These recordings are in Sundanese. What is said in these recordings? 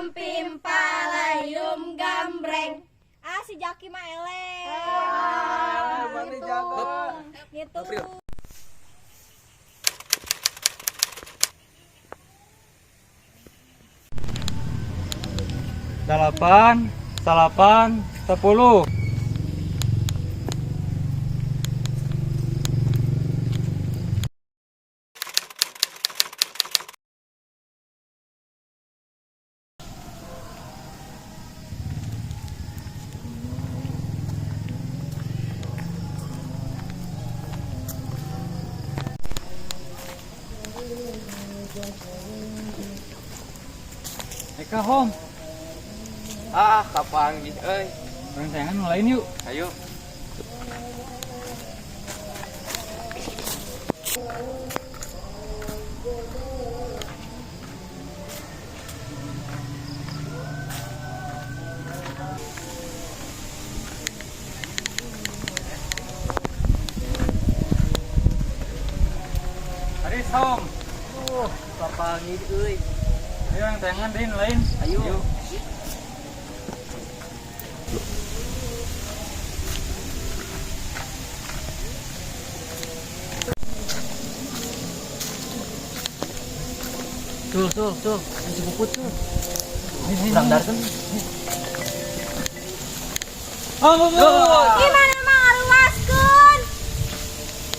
Pam pim palayum gambreng. Ah, si Jaki mah eleh. Ah, Gitu. jago. Gitu. Dalapan, salapan, 10. Eka home. Ah, kapanggih euy. Rencangan mulai yuk. Ayo. Aris home. Kapanggih euy. Ayo rencangan din lain. Ayo. Sul, sul, sul, si Puput sul. Kurang darten. Oh, Puput. Gimana mah ngaruaskeun?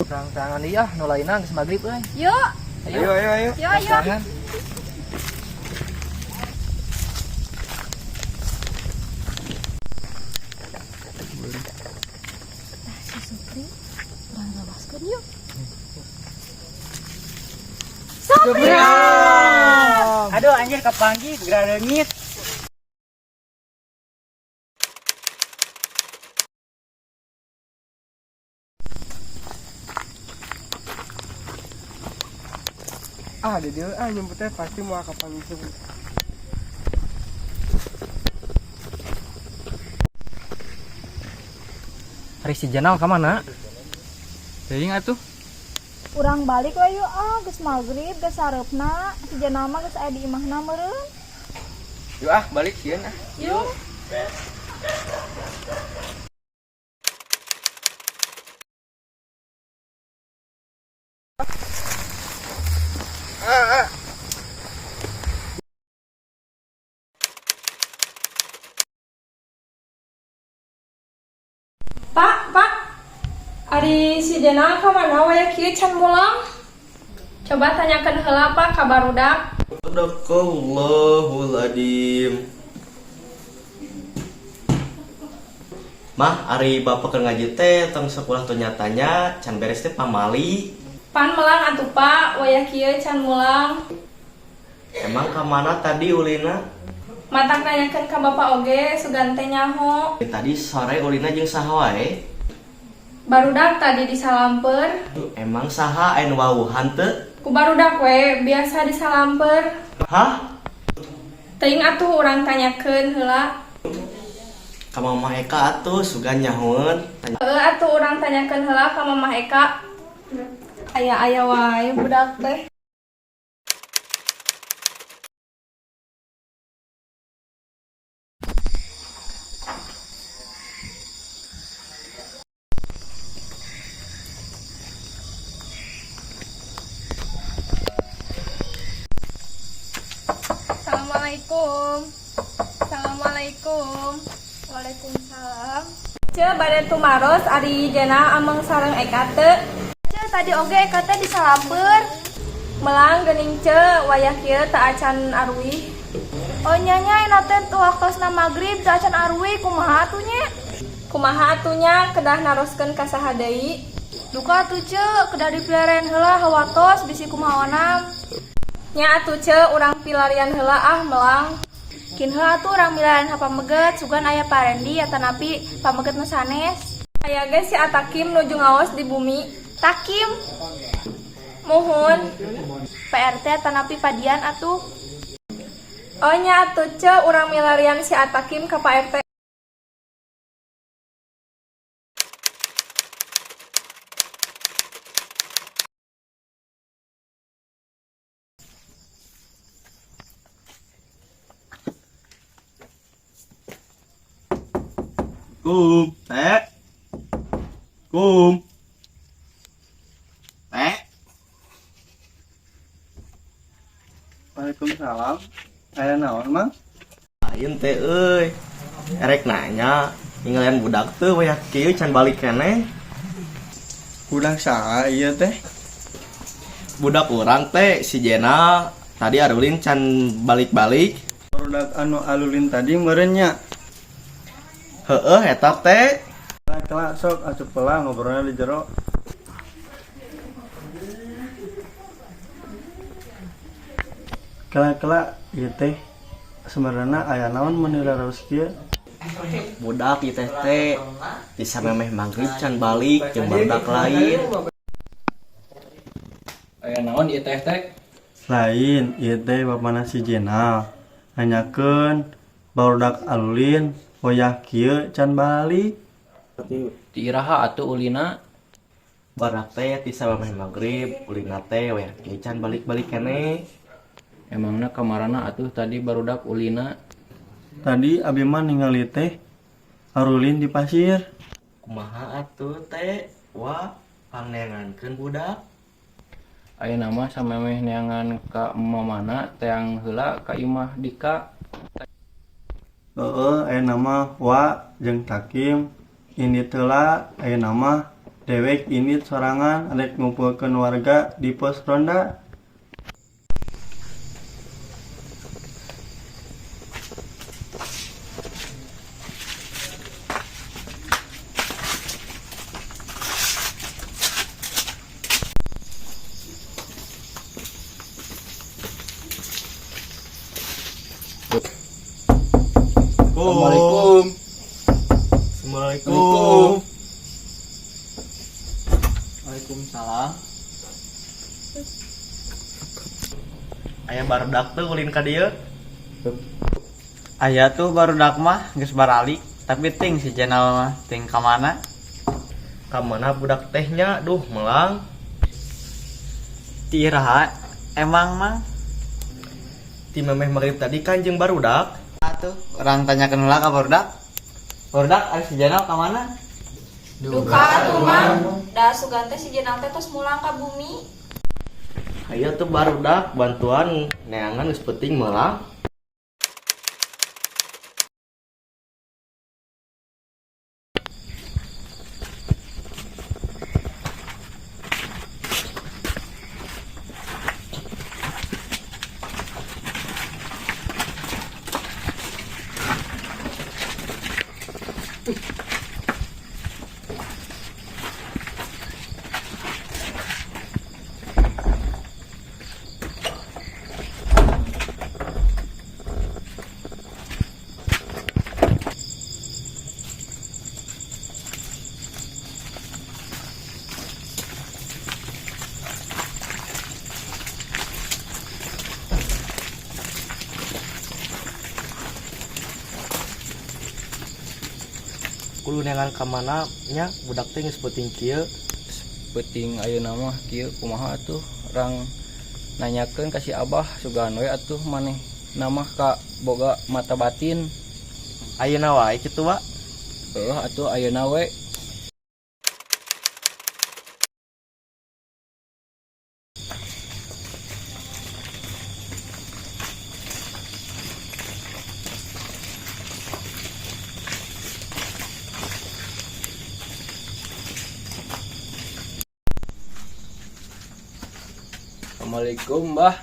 Kurang tangan deui ah, nu lainna geus magrib euy. Yuk, Ayo, ayo, ayo. yuk, yuk. Tangan. Tah si Supri urang rawaskeun yuk. Supri. Aduh anjir kapanggih geura leungit. Ah, di dieu ah nyemputnya pasti mau kapanggih Supri. Ari si Jenal ka mana? Teuing atuh. Urang balik we yuk ah, geus magrib, geus sareupna. Si Jenal mah geus aya di imahna meureun. Yuk ah, balik sieun ah. Yuk. Pak, Pak, ari si Jenal ka mana waya kieu can mulang? Coba tanyakan heula Pak ka barudak. Sadaqallahul adim. Mah, ari bapak keur ngaji teh tong sekolah tuh nyatanya can beres teh pamali. Pan melang atuh Pak, waya kieu can mulang. Emang ka mana tadi ulina? Matak nanyakeun ka bapak oge sugan teh nyaho. Tadi sore ulina jeung saha wae? Barudak tadi disalamper. Emang saha anu wawuhan teu? Ku barudak we biasa disalamper. Hah? Teuing atuh urang tanyakeun heula. Ka Mama Eka atuh sugan nyahoeun. Heueuh atuh urang tanyakeun heula ka Mamah Eka. Aya-aya wae budak teh. Assalamualaikum. Assalamualaikum. Waalaikumsalam. Ce bade tumaros ari Jena ameng sareng Eka teu. Ce tadi oge Eka teh disalamper. Melang geuning ce wayah kieu teu acan aruih. Oh nya nya ina teh tuh waktosna magrib teu acan aruih kumaha atuh nya? Kumaha atuh nya kedah naroskeun ka saha deui? Duka atuh ce kedah dipilarian heula hawatos bisi kumaha onam. Nya atuh ce urang pilarian heula ah melang. Kin heula atuh urang milarian ka pameget sugan aya parendi atanapi pameget nu sanes. Aya ge si Atakim nuju ngaos di bumi. Takim Muhun. PRT atanapi padian atuh. Oh nya atuh ce urang milarian si Atakim ka Pak RT. Kum, teh. Kum. Teh. Waalaikumsalam. Aya naon, Mang? Lain teh euy. Erek nanya, ningalian budak teu wayah kieu can balik keneh. Budak saha ieu teh? Budak urang teh si Jena tadi arulin can balik-balik. Budak anu alulin tadi meureun nya. Heeh, eta teh. Kela sok asup heula ngobrolna di jero. Kela-kela ieu teh sebenarnya aya naon meuni laraos kieu? Budak ieu teh teh bisa memeh maghrib can balik jeung barudak lain. Aya naon ieu teh teh? Lain ieu teh bapana si Jenal. Nanyakeun barudak alulin wayah kieu can balik. Ti iraha atuh ulina? Barudak teh bisa memeh maghrib ulina teh wayah kieu can balik-balik keneh. Emangna kamarana atuh tadi barudak ulina? Tadi abi mah ningali teh arulin di pasir. Kumaha atuh teh? Wah, pangneangankeun budak. Ayeuna mah samemeh neangan ka mamana teang heula ka imah Dika. Heeh, ayeuna mah wa jeung Takim indit heula, ayeuna mah dewek indit sorangan arek ngumpulkeun warga di pos ronda. Assalamualaikum. Assalamualaikum. Waalaikumsalam. Aya barudak teu ulin ka dieu? Aya tuh barudak mah geus baralik, tapi ting si Jenal mah ting ka mana? Ka mana budak teh nya? Duh, melang. Ti iraha emang Mang? Ti memeh maghrib tadi kan jeung barudak. Atuh, urang tanyakeun heula ka barudak. Barudak ari si Jenal ka mana? Duka atuh Mang. Da sugan teh si Jenal teh tos mulang ka bumi. Hayu tuh barudak bantuan neangan geus penting melang. Kudu neangan ka mana nya budak teh geus penting kieu. Peuting ayeuna mah kieu kumaha atuh rang nanyakeun ka si Abah sugan we atuh maneh namah ka boga mata batin. Ayeuna wae kitu wa. Heuh atuh ayeuna we. Assalamualaikum, Mbah.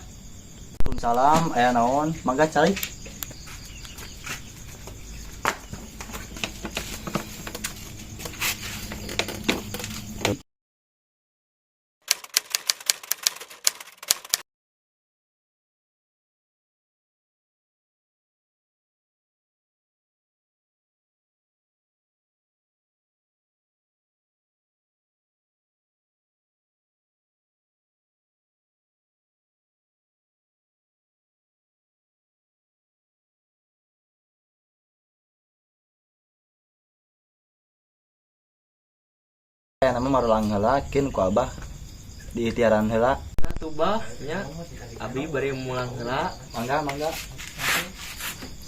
Waalaikumsalam, aya naon? Mangga calik. Aya nama marulang heula kin ku Abah di ikhtiaran heula. Atuh bah nya abi bari mulang heula. Mangga, mangga.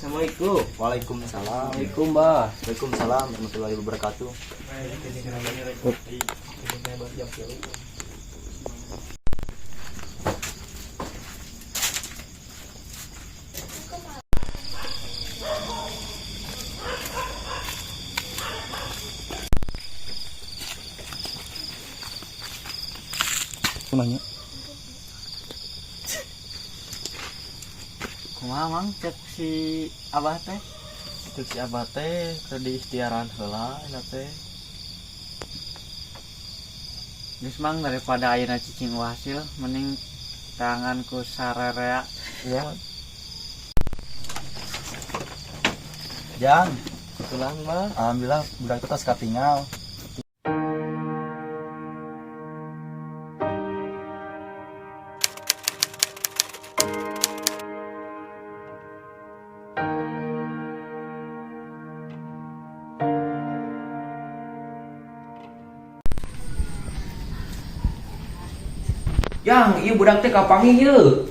Assalamualaikum. Waalaikumsalam. Assalamualaikum, Bah. Waalaikumsalam warahmatullahi wabarakatuh. Nanya. Kumaha, Mang, cek si Abah teh? Cek si Abah teh keur diikhtiaran heula eta teh. Geus, Mang, daripada ayeuna cicing hasil mending tangan ku sarerea. Ya. Jang, Tulang, Mah. Alhamdulillah budak itu tos katingal. Yang, ieu budak teh kapanggih ieu.